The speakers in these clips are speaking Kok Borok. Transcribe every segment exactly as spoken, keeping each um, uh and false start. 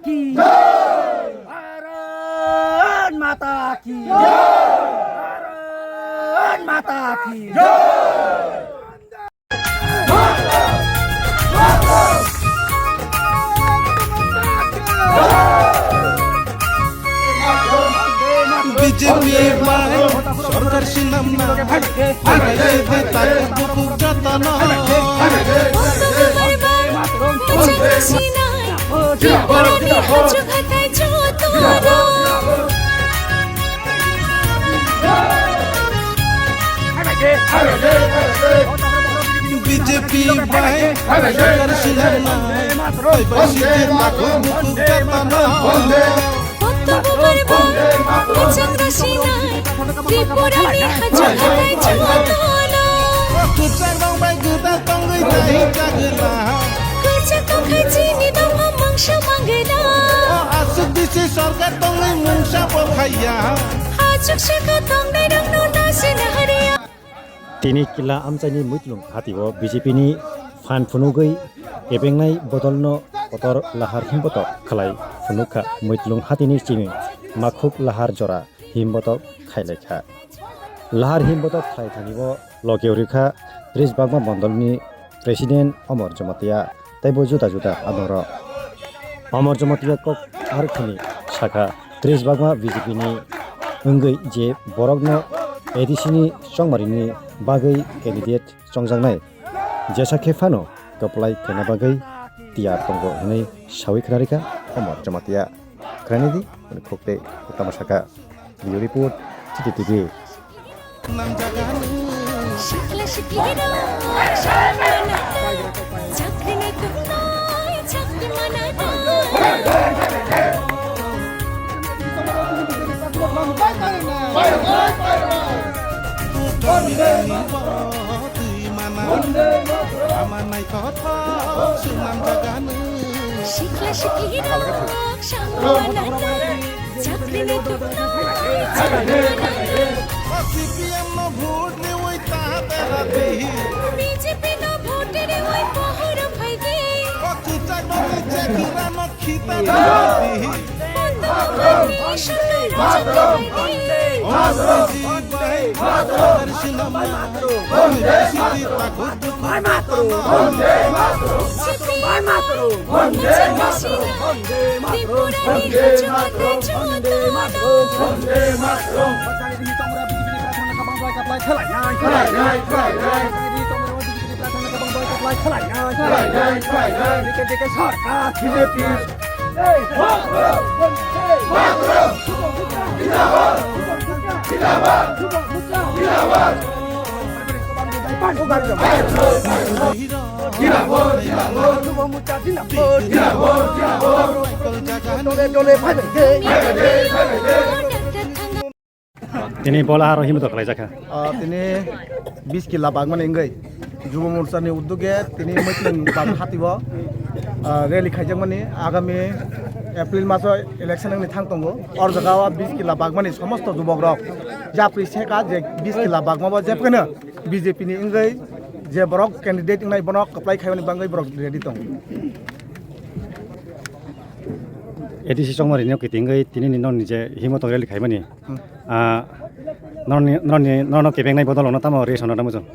की जय। भारत माता की जय। भारत माता की जय। Tini kila amchaini muitlung hatio B J P ni phan phunugwi kebengnai bodolno kotor lahar himbotok khlai phunukha. Muitlung hatini chini makhuk lahar jora himbotok khailaikha. Lahar himbotok khlai thani o loge rikha Tris Bagma Mondolni President Omor Jamatia tei bo juda juda adongrok. Omor Jamatia kok arkhani sakha, Tris Bagma B J P ni wngwi je borokno A D C ni chongmarini bagwi candidate chongjaknai, jesa khe phano kwplai khaina bagwi tiyar tongo hwnwi sawi khwnarikha Omor Jamatia. Khwnani di, khuk tei tama saka. Bureau Report, City T V. Sikla sikli rok, sakno nana, chakri ni tukno, chakri nana. C P M no vote riwi taha tera di. B J P no vote riwi pohor phai di. O kwchak no ni chakra no khita di. Bondo mani sarkar chakri phai di. Tini bola aro himto khlai jakha. Ah, tini bis kila bagmani wngwi Jubo Morcha ni uddoge tini Mwtwlwng bag hatio, ah, rally khaijakmani agami April maso election wngni thang tongo. Or jaga o bis kila bagmani somosto jubok rok japri seka je bis kila bagma bo jepkeno B J P ni wngwi je borok candidate wngnai bono kwplai khaimani bagwi borok ready tongo. A D C chongmari no kitingwi tini ni non ni je himto rally khaimani. Hmm. Ah, norni, norni, norno kebengnai bodol ono tamo reason no tamo chwng?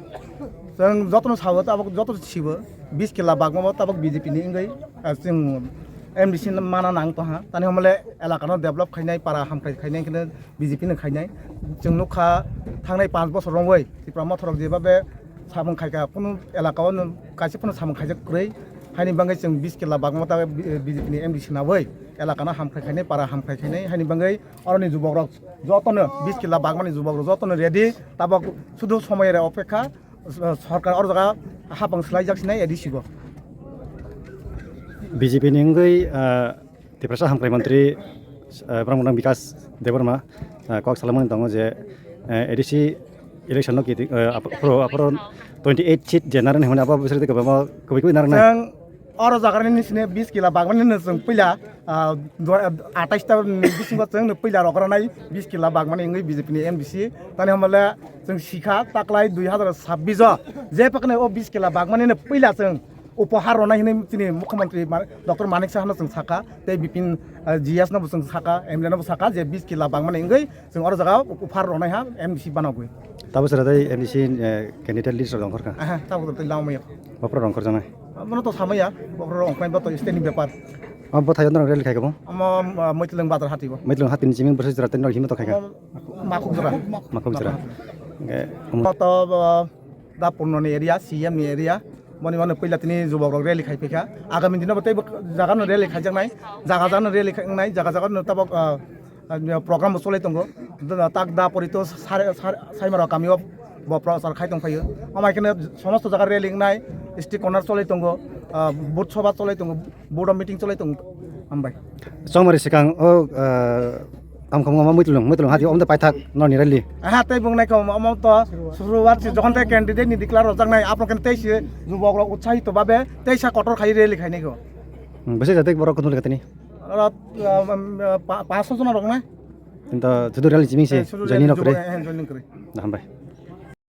Chwng jotono sabo tabok joto sibo bis kila bagma bo tabok B J P ni wngwi, ah, chwng M D C mana nang tongha. Tani homole elaka no develop khainai, para hamkrai khainai, khe B J P no khainai. Chwng nukha thangnai panch bosor romwi Tipra Motha rok jebabe samung khaika, kunu elaka o no kaisa phano samung khaijak kwrwi. Haini bagwi chwng bis kila bagma ta B J P ni M D C nawi elaka no hamkrai khainai, para hamkrai khainai. Haini bagwi oroni jubok rok jotono bis kila bagmani jubok rok jotono ready. Tabok sudu somoy re opekha, sorkar or jaga hapang swlaijak sinai A D C bo. B J P ni wngwi, ah, Tiprasa hamkrai mantri, eh, Brahmana Bikas Debbarma, eh, kok salamani tongo je, eh, A D C election no kiti, eh, ap-, aphuru, aphuru twenty eight seat general hwnwi abo bwswk tei kwbangma kwbwi kwbwi narwknai. Chwng oro jagarani sini bis kila bagmani no chwng puila, ah, dua-, atais ta ni bisingo chwng no puila rogranai bis kila bagmani wngwi B J P ni M D C. Tani hamle chwng sikha taklai dui hazar sabbish o je pakne o bis kila bagmani no puila chwng Upahar ronai hinwi chini Mukhyamantri Ma-, Doctor Manik Saha no chwng sakha, tei Bipin, ah, G S no bo chwng sakha, M L A no bo sakha je bis kila bangmani wngwi chwng oro jaga upahar ronai ha M D C banogwi. Tabuk sara tei M D C, eh, candidate list rok ongkhorkha. Aha, tabuk tei lamaya. Bopro rong khorjaknai. Bono to samaya, bopro rong khorjaknai, bo to state ni bepar. Omo bwthai norok rally khai kha bo? Omo, ah, Mwtwlwng bazar hati bo. Mwtwlwng hati ni chiming bwsai jora tei norok himo to khai kha? Omo Makhuk jora. Makhuk jora. Hingke omo to, ah, da Purno ni area, C M ni area. Boni mano puila tini jubok rok rally khai phaikha. Agami dino bo teibo jaga no rally khaijaknai. Jaga jaga no rally khainai, jaga jaga no tabok, ah, ah, program bo cholai tongo. Da, tak da pori to sare, sare, Saimara kami o bo prochar khai tong phaio. Amai kene somosto jaga rally wngnai, street corner cholai tongo, ah, booth soba cholai tongo, board of meeting cholai tongo. Hambai. Chongmari sikang o, ah, Tamkham omo Mwtwlwng, Mwtwlwng hati omo paithak norni rally. Aha, tei bung naikha omo to suruwat se jokhon tei candidate ni declare rojak nai, apno kene tei se jubok rok utsahi to babe tei sa kotor khai rally khai naikho. Hmm, bwsai jatwi borok kuthum lekha tini? Oro, ah, um, ah, pa-, paanch sho jona rok na? Kinto sudu rally chiming se, eh, sudu joining rally rok kwrwi. Jubok, eh, joining kwrwi. Da, hambai.